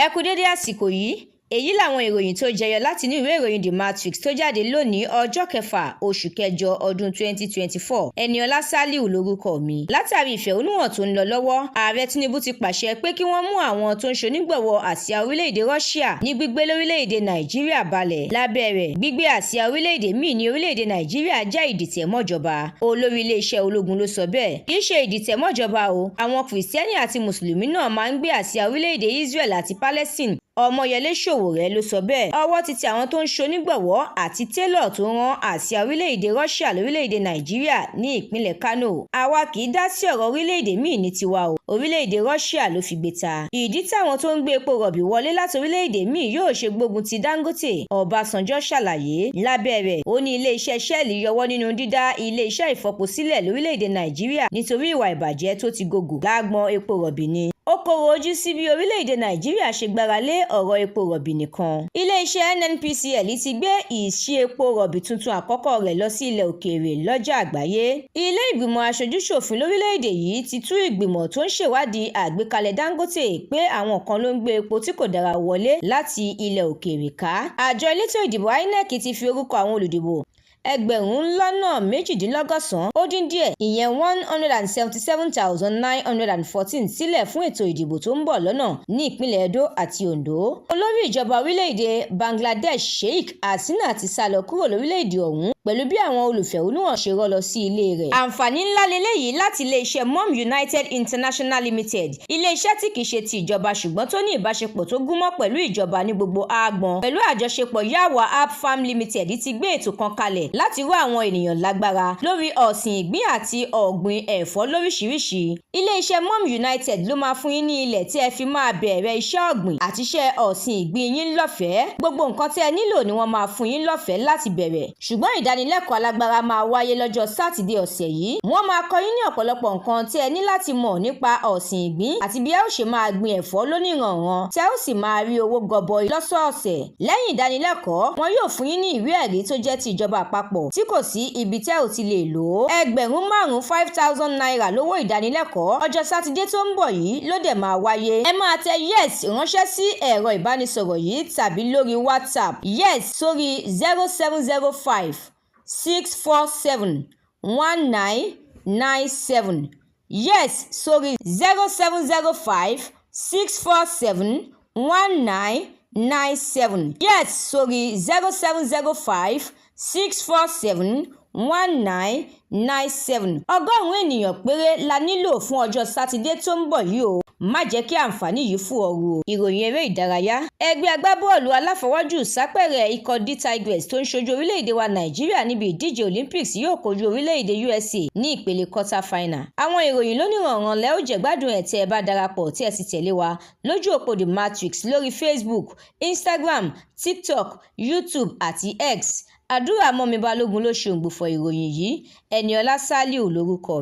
Ẹ kú dédé àsìkò yìí. Èyí làwọn ìròyìn tó jẹyọ láti inú ìwé ìròyìn The Matrix tó jáde lónìí, ọjọ́ 6 oṣù kẹjọ ọdún 2024. Ẹniọlá Saliu lórúkọ mi. Látàrí ìfẹ̀hónúhàn tó ń lọ lọ́wọ́, Ààrẹ Tinubu ti pàṣẹ pé kí wọ́n mú àwọn tó ń ṣonígbọ̀wọ́ àsíá orílẹ̀-èdè Russia ní gbígbé lórílẹ̀-èdè Nàìjíríà balẹ̀. Lábẹ́ rẹ̀, gbígbé àsíá orílẹ̀-èdè míì ní orílẹ̀-èdè Nàìjíríà jẹ́ ìdìtẹ̀mọ́jọba. Olórí iléeṣẹ́ ológun ló sọ bẹ́ẹ̀. Kì í ṣe ìdìtẹ̀mọ́jọba o, àwọn Kìrìsìtẹ́nì àti Mùsùlùmí náà máa ń gbé àsíá orílẹ̀-èdè Israel àti Palestine. Ọmọyẹlé Sowore ló sọ bẹ́ẹ̀. Ọwọ́ ti tẹ àwọn tó ń ṣonígbọ̀wọ́ àti télọ̀ tó rán àsíá orílẹ̀-èdè Russia lórílẹ̀-èdè Nàìjíríà ní ìpínlẹ̀ Kánò. Àwa kì í dá sí ọ̀rọ̀ orílẹ̀-èdè míì ní tiwa o, orílẹ̀-èdè Russia ló fi gbé ta. Ìdí táwọn tó ń gbé epo rọ̀bì wọlé láti orílẹ̀-èdè míì yóò ṣe gbógun ti Dangote, Ọbásanjọ́ ṣàlàyé. Lábẹ́ rẹ̀, ó ní ilé-iṣẹ́ Shell yọwọ́ nínú dídá ilé-iṣẹ́ ìfọpo sílẹ̀ lórílẹ̀-èdè Nàìjíríà nítorí ìwà ìbàjẹ́ tó ti gògò lágbọn epo rọ̀bì ni. Ó kọ̀rọ̀ ojú sí bí orílẹ̀-èdè Nàìjíríà ṣe gbára lé ọ̀rọ̀ epo rọ̀bì nìkan. Iléeṣẹ́ NNPCL ti gbé ìṣí epo rọ̀bì tuntun àkọ́kọ́ rẹ̀ lọ sí ilẹ̀ òkèèrè lọ́jà àgbáyé. Ilé Ìgbìmọ̀ Aṣojú-ṣòfin lórílẹ̀-èdè yìí ti tú ìgbìmọ̀ tó ń ṣèwádìí àgbékalẹ̀ Dangote pé àwọn kan ló ń gbé epo tí kò dára wọlé láti ilẹ̀ òkèèrè ká. Àjọ elétò ìdìbò INEC ti fi orúkọ àwọn olùdìbò 98,091, ìyẹn 177,914 sílẹ̀ fún ètò ìdìbò tó ń bọ̀ lọ́nà ní ìpínlẹ̀ Edo àti Ondo. Olórí ìjọba orílẹ̀-èdè Bangladesh, Sheikh Hasina, ti sá lọ kúrò lórílẹ̀-èdè ọ̀hún pẹ̀lú bí àwọn olùfẹ̀hónúhàn ṣe rọ́ lọ sí ilé rẹ̀. Àǹfààní ńlá leléyìí láti iléeṣẹ́ Mom United International Limited, iléeṣẹ́ tí kìí ṣe ti ìjọba ṣùgbọ́n tó ní ìbáṣepọ̀ tó gúnmọ́ pẹ̀lú ìjọba ní gbogbo aágbọn. Pẹ̀lú àjọṣepọ̀ Yawa App Farm Limited ti gbé ètò kan kalẹ̀ láti ró àwọn ènìyàn lágbára lórí ọ̀sìn ìgbín àti ọ̀gbìn ẹ̀fọ́ lóríṣiríṣi. Iléeṣẹ́ Mom United ló máa fún yín ní ilẹ̀ tí ẹ fi máa bẹ̀rẹ̀ iṣẹ́ ọ̀gbìn àti iṣẹ́ ọ̀sìn ìgbín yín lọ́fẹ̀ẹ́. Gbogbo nǹkan tí ẹ nílò ni wọ́n máa fún yín lọ́fẹ̀ẹ́ láti bẹ̀rẹ̀. Ṣùgbọ́n ìdánilẹ́kọ̀ọ́ alágbára máa wáyé lọ́jọ́ Sátidé ọ̀sẹ̀ yìí. Wọ́n máa kọ́ yín ní ọ̀pọ̀lọpọ̀ nǹkan tí ẹ ní láti mọ̀ nípa ọ̀sìn ìgbín àti bí ẹ ó ṣe máa gbin ẹ̀fọ́ lóníranran tẹ́ ó sì máa rí owó gọbọi lọ́sọ̀ọ̀sẹ̀. Lẹ́yìn ìdánilẹ́kọ̀ọ́, wọn yóò fún yín ní ìwé ẹ̀rí tó jẹ́ ti ìjọba àpapọ̀ tí kò sí ibi tẹ́ ò ti lè lò ó. 5,000, ₦5,000 lówó ìdánilẹ́kọ̀ọ́. Ọjọ́ Sátidé tó ń bọ̀ yìí ló dẹ̀ máa wáyé. Ẹ máa tẹ "yes" ránṣẹ́ sí ẹ̀rọ ìbánisọ̀rọ̀ yìí tàbí lórí WhatsApp, "yes" sórí 07056471997, "yes" sórí 07056471997, "yes" sórí 07056471997. 100 ènìyàn péré la nílò fún ọjọ́ Sátidé tó ń bọ̀ yìí o. Má jẹ́ kí àǹfààní yìí fò ọ́ ru o. Ìròyìn eré ìdárayá. Ẹgbẹ́ agbábọ́ọ̀lù aláfọwọ́jù sápẹ̀rẹ̀ ikọ̀ D'Tigress tó ń ṣojú orílẹ̀-èdè wa Nàìjíríà níbi ìdíje Olympics yóò kojú orílẹ̀-èdè USA ní ìpele quarter final. Àwọn ìròyìn lóníranran lẹ́ ó jẹ̀gbádùn ẹ̀ tẹ́ ẹ bá darapọ̀ tí ẹ sì tẹ̀lé wa lójú òpó The Matrix lórí Facebook, Instagram, TikTok, YouTube àti X. Àdúrà mọ́mi Balógun ló ṣe òǹgbùfọ̀ ìròyìn yìí. Ẹniọlá Saliu lórúkọ.